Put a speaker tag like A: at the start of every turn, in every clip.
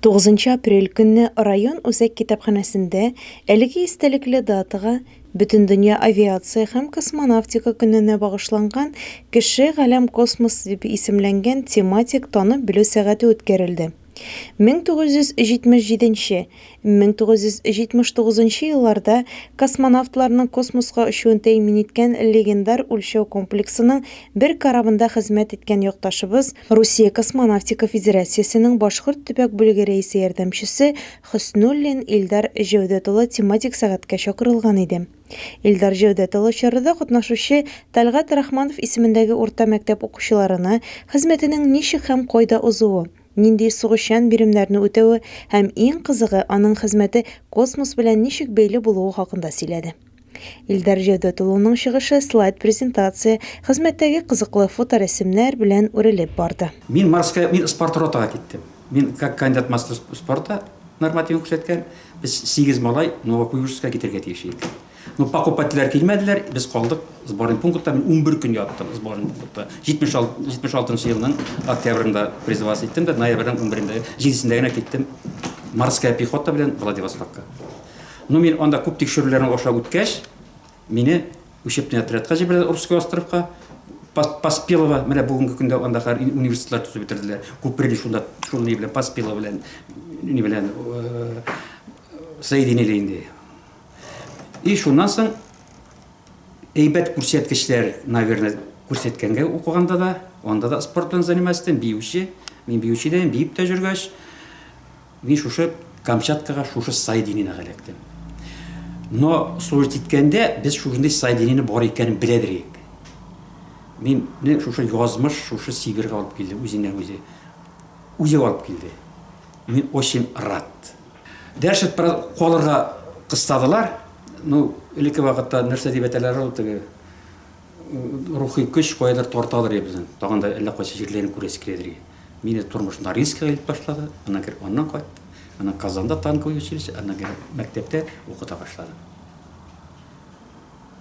A: Тугызынчы апрель көнне район үзәк китапханәсендә әлеге истәлекле датага, Бөтендөнья авиация һәм космонавтика көненә багышланган Кеше, галәм, космос дип исемләнгән тематик танып-белү сәгате үткәрелде. 1977 нче, 1979 нчы елларда космонавтларның космоска очуын тәэмин иткән легендар үлчәү комплексының бер корабында хезмәт иткән якташыбыз, Русия космонавтика федерациясенең Башкорт төбәк бүлеге рәисе ярдәмчесе Хөснуллин Илдар Җәүдәт улы тематик сәгатькә чакырылган иде. Илдар Җәүдәт улы чарада катнашучы Тәлгать Рахманов исемендәге урта мәктәп укучыларына хезмәтенең ничек һәм кайда узуы, нинди сугышчан биремнәрне үтәве һәм иң кызыгы, аның хезмәте космос белән ничек бәйле булуы хакында сөйләде. Илдар Җәүдәт улының чыгышы слайд-презентация, хезмәттәге кызыклы фоторәсемнәр белән үрелеп барды.
B: Мин Марска, мин спортротага киттем. Мин как кандидат мастер спорта нормативын күрсәткән. Без сигез малай Новокуйбышевскка китәргә тиеш идек. Но покупательләр килмәделәр, без калдык сборный пунктта. Мин 11 көн яттым сборный пунктта. 76 елның октябрендә призываться иттем дә, ноябрьнең 11-ндә, 7-сендә генә киттем морская пехота белән Владивостокка. Ну, мин анда күп тикшерүләрне аша үткәч, мине учебный отрядка җибәрделәр Русский островка. Поспелово, менә бүгенге көндә анда хәзер университетлар төзеп бетерделәр. Күперне шунда, шул ни белән, Поспелово белән, ни белән э, соединили инде. И шуннан соң әйбәт күрсәткечләр, наверное, күрсәткәнгә укыганда да, анда да спорт белән заниматься иттем, биюче. Мин биюче дә, биеп тә йөргәч, Мин шушы Камчаткага шушы соединениега эләктем. Но служить иткәндә без шушындый соединение бар икәнен беләдер идек. Мин не шушы язмыш шушы Сибирьгә алып килде, үзеннән үзе. Үзе алып килде. Мин очень рад. Дальше калырга кыстадылар. Ну, элекке вакытта нәрсә дип әйтәләр ул теге рухи көч каядыр тартадыр безне. Тагын да әллә кайсы җирләрне күрәсе киләдер. Мине тормыш Норильскига илтеп ташлады, аннан кереп аннан кайттым. Аннан Казанда танковый училище, аннан кереп мәктәптә укыта башладым.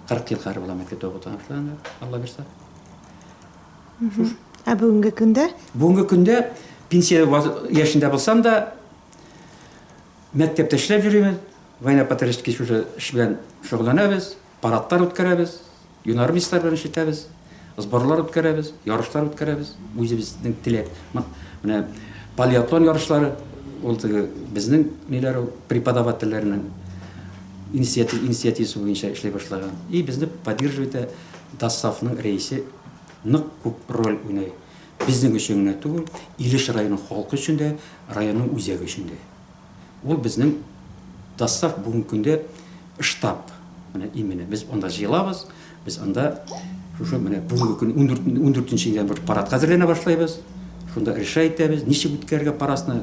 B: 40 ел хәзер була мәктәптә укыта башлаганга, Алла бирса.
A: Шуш. Ә бүгенге көндә?
B: Бүгенге көндә пенсия яшендә булсам да, мәктәптә эшләп йөрибез. Военно-патриотический шушы эш белән шөгыльләнәбез. Парадлар үткәрәбез, юнармейцлар белән эш итәбез, сборлар үткәрәбез, ярышлар үткәрәбез, үзебезнең теләк. Менә полиатлон ярышлары, ул теге безнең ниләр ул преподавательләрнең инициативасы буенча эшли башлаган. И безне поддерживает итә ДОСААФның рәисе нык күп роль уйный. Безнең өчен генә түгел, Илеш районы халкы өчен дә, районның үзәге өчен дә. Ул безнең ДОСААФ бүгенге көндә штаб. Менә именно без анда җыелабыз, без анда шушы менә бүгенге көн 14 14 елдан бер парадка әзерләнә башлыйбыз. Шунда решать итәбез, ничек үткәрергә парадны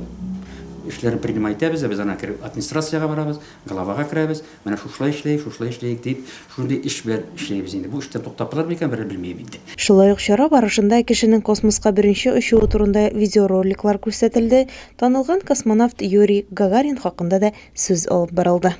B: эшләрен принимать итәбез, без ана кереп администрациягә барабыз, главага керәбез. Менә шушылай эшләйек, шушылай эшләйек дип, шундый эш белән эшләйбез инде. Бу эштән туктап булыр микән, берәр белмим инде.
A: Шулай ук чара барышында кешенең космоска беренче очуы турында видеороликлар күрсәтелде, танылган космонавт Юрий Гагарин хакында да сүз алып барылды.